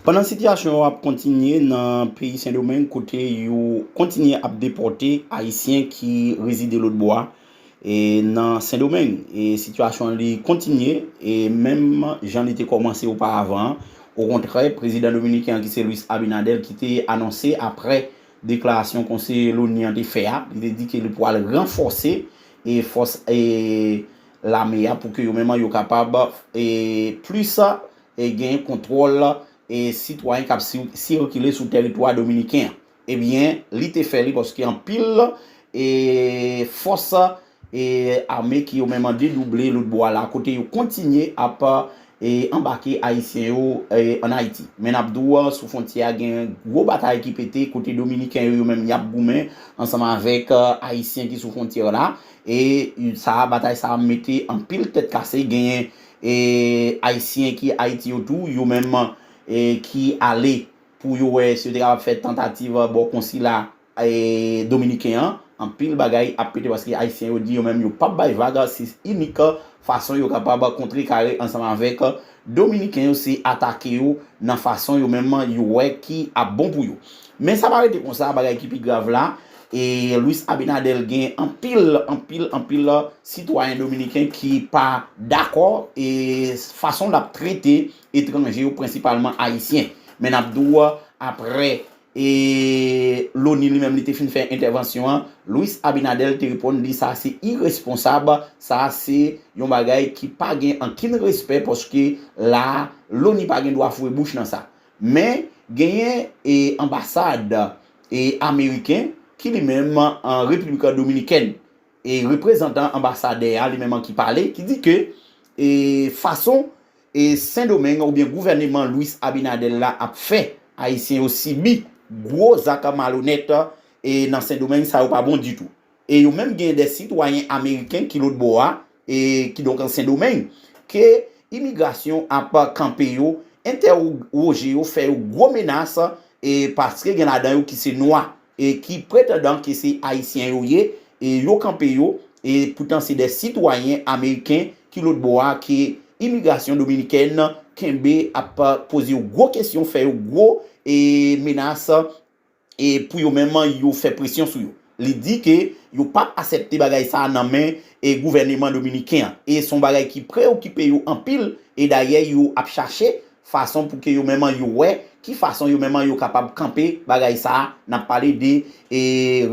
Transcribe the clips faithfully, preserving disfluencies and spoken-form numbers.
Pandan sitiyasyon yo ap kontinye nan peyi Sendomeng, kote yo kontinye ap depòte Ayisyen ki rezide lòtbò a, e nan Sendomeng, e sitiyasyon an li kontinye, e menm jan li te kòmanse oparavan an. Okontrè, prezidan dominiken an ki se Luis Abinader ki te anonse apre deklarasyon Konsèy Loni an te fè a, li te di ke li pral ranfòse e fòs e lame a pou ke yo menm yo kapab e plis e gen kontwòl e sitwayen k ap si- sikile sou tèritwa dominiken an. Ebyen, li te fè li paske anpil e fòs e ame ki yo menm dedouble lòtbò a la, kote yo kontinye ap e anbake Ayisyen yo e ann Ayiti. Men n ap di w, sou fwontyè a gen gwo batay ki pete, kote Dominiken yo, yo menm y ap goumen ansanm avèk e Ayisyen ki sou fwontyè la. E sa, batay sa a mete anpil tèt kase, genyen e Ayisyen ki Ayiti yo tou, yo menm e ki ale pou yo wè si yo te kapab fè tantativ bò konsila e dominiken an. Anpil bagay ap pete paske Ayisyen yo di yo menm yo p ap bay vag, se inik fason yo kapab kontrekare ansanm avèk dominiken yo, se atake yo nan fason yo menm yo wè ki ap bon pou yo. Men sa pa rete konsa, bagay ki pi grav la, e Luis Abinader gen anpil, anpil, anpil sitwayen dominiken ki pa dakò e fason l ap trete etranje yo, prensipalman Ayisyen. Men n ap di w, apre e Loni li menm li te fin fè entèvansyon an, Luis Abinader te reponn, di sa se iresponsab, sa se yon bagay ki pa gen ankenn respè, paske la Loni pa gen dwa foure bouch nan sa. Men genyen e anbasad e ameriken ki li menm an Repiblik Dominikèn, e reprezantan anbasadè a li menm an ki pale, ki di ke e fason e Sendomeng oubyen gouvèneman Luis Abinader la ap fè Ayisyen yo sibi gwo zak malonèt e nan Sendomeng, sa yo pa bon ditou. E yo menm gen de sitwayen ameriken ki lòtbò a, e kidonk an Sendomeng, ke imigrasyon ap kanpe yo, entèwoje yo, fè yo gwo menas, e paske gen ladan yo ki se nwa e ki pretandan ke se Ayisyen yo ye, e yo kanpe yo, e poutan se de sitwayen ameriken ki lòtbò a, ke imigrasyon dominikèn kenbe ap poze yo gwo kesyon, fè yo gwo e menas, e pou yo menm yo fè presyon sou yo. Li di ke yo p ap aksepte bagay sa a nan men e gouvèneman dominiken an. E se yon bagay ki preokipe yo anpil, e dayè yo ap chache fason pou ke yo menm yo wè ki fason yo menm yo kapab kanpe bagay sa a. N ap pale de e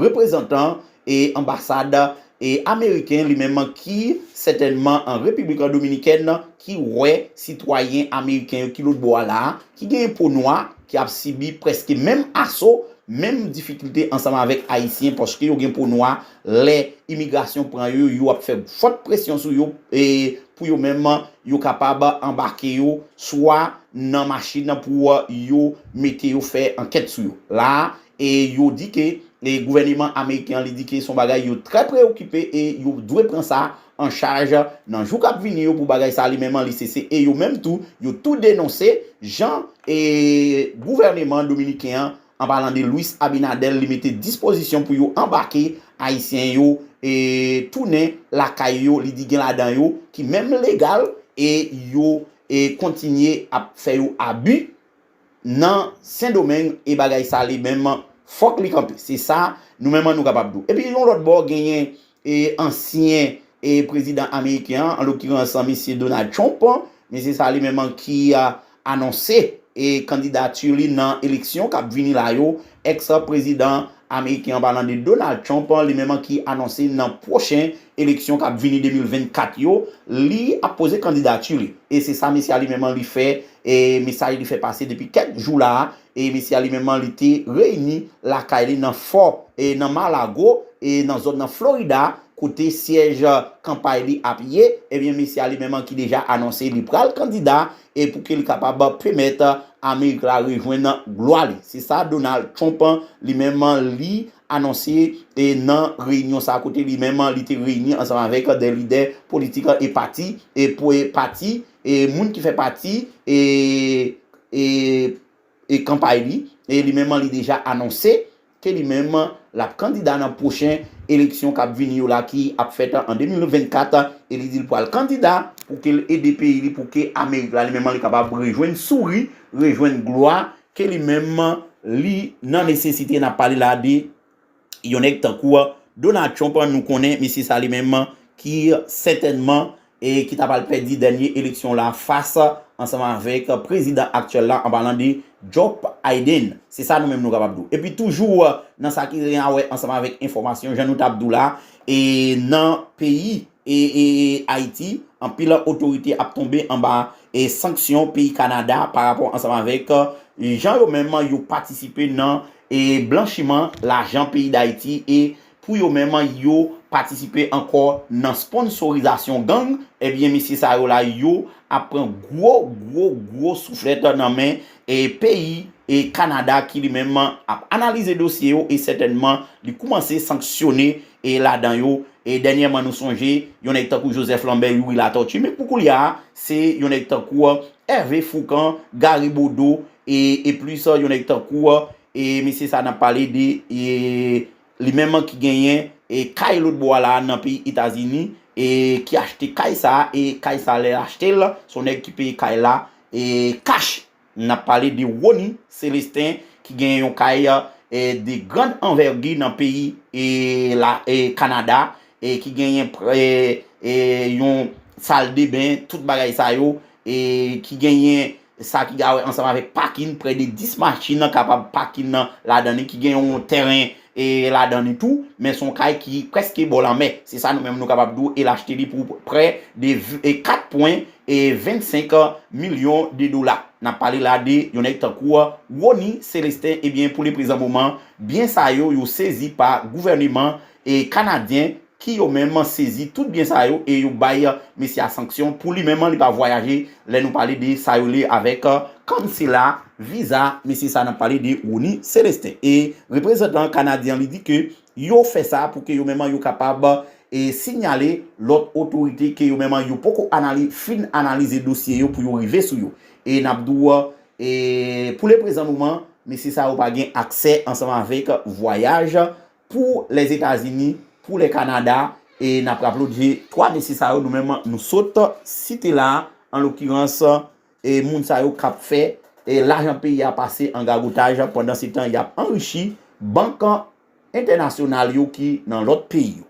reprezantan e anbasad e ameriken li menm ki sètènman an Repiblik Dominikèn, ki wè sitwayen ameriken yo ki lòtbò a la, ki genyen po nwa, ki ap sibi prèske menm aso, menm difikilte ansanm avèk Ayisyen, paske yo gen po nwa, lè imigrasyon pran yo, yo ap fè fòt presyon sou yo e pou yo menm yo kapab anbake yo swa nan machin pou yo mete yo fè ankèt sou yo. La, e yo di ke e gouvèneman ameriken an li di ke se yon bagay yo trè preokipe e yo dwe pran sa an chaj nan jou k ap vini yo pou bagay sa li menm li sese. E yo menm tou, yo tou denonse jan e gouvèneman dominiken an, an palan de Luis Abinader, li mete dispozisyon pou yo anbake Ayisyen yo e tounen lakay yo, li di gen ladan yo ki menm legal e yo e kontinye ap fè yo abi nan Sendomeng, e bagay sa li menm fòk li kanpe. Se sa nou menm nou kapab di w. Epi yon lòt bò, genyen e ansyen e prezidan ameriken an, an lokirans misye Donald Trump, misye sa li menm ki a, anonse e kandidati li nan eleksyon k ap vini la yo. Eks prezidan ameriken an, palan de Donald Trump, li menm ki anonse nan pwochen eleksyon k ap vini de mil vennkat yo, li ap poze kandidati li. E se sa mesye a li menm li fè, e mesaj li fè pase depi kèk jou la a. E mesye a li menm li te reyini lakay li nan fò e nan Mar-a-Lago e nan zòn nan Florida, kote syèj kanpay li ap ye. Ebyen, mesye a li menm ki deja anonse li pral kandida e pou ke li kapab pèmèt Amerik la rejwenn glwa li. Se sa Donald Trump li menm li anonse e nan reyinyon sa, kote li menm li te reyini ansanm avèk de lidè politik e pati e pou e pati e moun ki fè pati e e e kanpay li. E li menm li deja anonse ke li menm l ap kandida nan pwochen eleksyon k ap vini yo la, ki ap fèt an de mil vennkat, e li di l pral kandida pou ke l ede peyi li, pou ke Amerik la li menm li kapab rejwenn souri rejwenn glwa ke li menm li nan nesesite. N ap pale la de yon nèg tankou Donald Trump, nou konnen mesye sa li menm ki sètènman e ki ta pral pèdi dènye eleksyon la fas ansanm avèk prezidan aktyèl la, an palan de Joe Biden. Se sa nou menm nou kapab di w. Epi toujou nan sa ki gen a wè ansanm avèk enfòmasyon, jan nou t ap di w la, e nan peyi e, e, e Ayiti, anpil otorite ap tonbe anba e sanksyon peyi Kanada pa rapò ansanm avèk jan yo menm yo patisipe nan e blanchiman lajan peyi Dayiti e pou yo menm yo patisipe ankò nan sponsorizasyon gang, ebyen mesye sa yo la yo ap pran gwo gwo gwo souflèt nan men e peyi e Kanada ki li menm ap analize dosye yo e sètènman li koumanse sanksyone e ladan yo. E dènyèman nou sonje yon nèg tankou Joseph Lambert, Youri Latortue, men pou koulye a se yon nèg tankou Hervé Fourcand, Gary Bodeau e, e plis yon nèg tankou e mesye sa n ap pale de e li menm ki genyen e kay lòt bò a la nan peyi Etazini e ki achte kay sa e kay sa lè achte l se yon nèg ki peye kay la e kach. N ap pale de Rony Celestin ki genyen yon kay e de grand anvègi nan peyi e la e Kanada e ki genyen e, e yon sal de ben, tout bagay sa yo e ki genyen sa ki gawe ansanm avèk pakin, prè de dis machin kapab pakin nan ladan li, ki gen yon tèren e ladan li tou, men se yon kay ki prèske bò lanmè. Se sa nou menm nou kapab di w, e l achte li pou prè de v- e kat pwen e vennsenk milyon de dola. N ap pale la de yon nèg tankou Rony Celestin, ebyen pou leprezan moman, byen sa yo yo sezi pa gouvèneman e kanadyen ki yo menm sezi tout byen sa yo e yo bay mesye a sanksyon pou li menm li pa vwayaje lè nou pale de sa yo li avèk kansela viza mesye sa n ap pale de Rony Celestin e reprezantan kanadyen li di ke yo fè sa pou ke yo menm yo kapab e sinyale lòt otorite ke yo menm yo poko anali fin analize dosye yo pou yo rive sou yo e n ap di w e pou leprezan moman mesye sa yo pa gen aksè ansanm avèk vwayaj pou Lèzetazini, pou lè Kanada, e n ap raple w de twa mesye sa yo nou menm nou sot site la, an lokirans e moun sa yo k ap fè e lajan peyi a pase an gagotaj, pandan se tan y ap anrichi bank entènasyonal yo ki nan lòt peyi yo.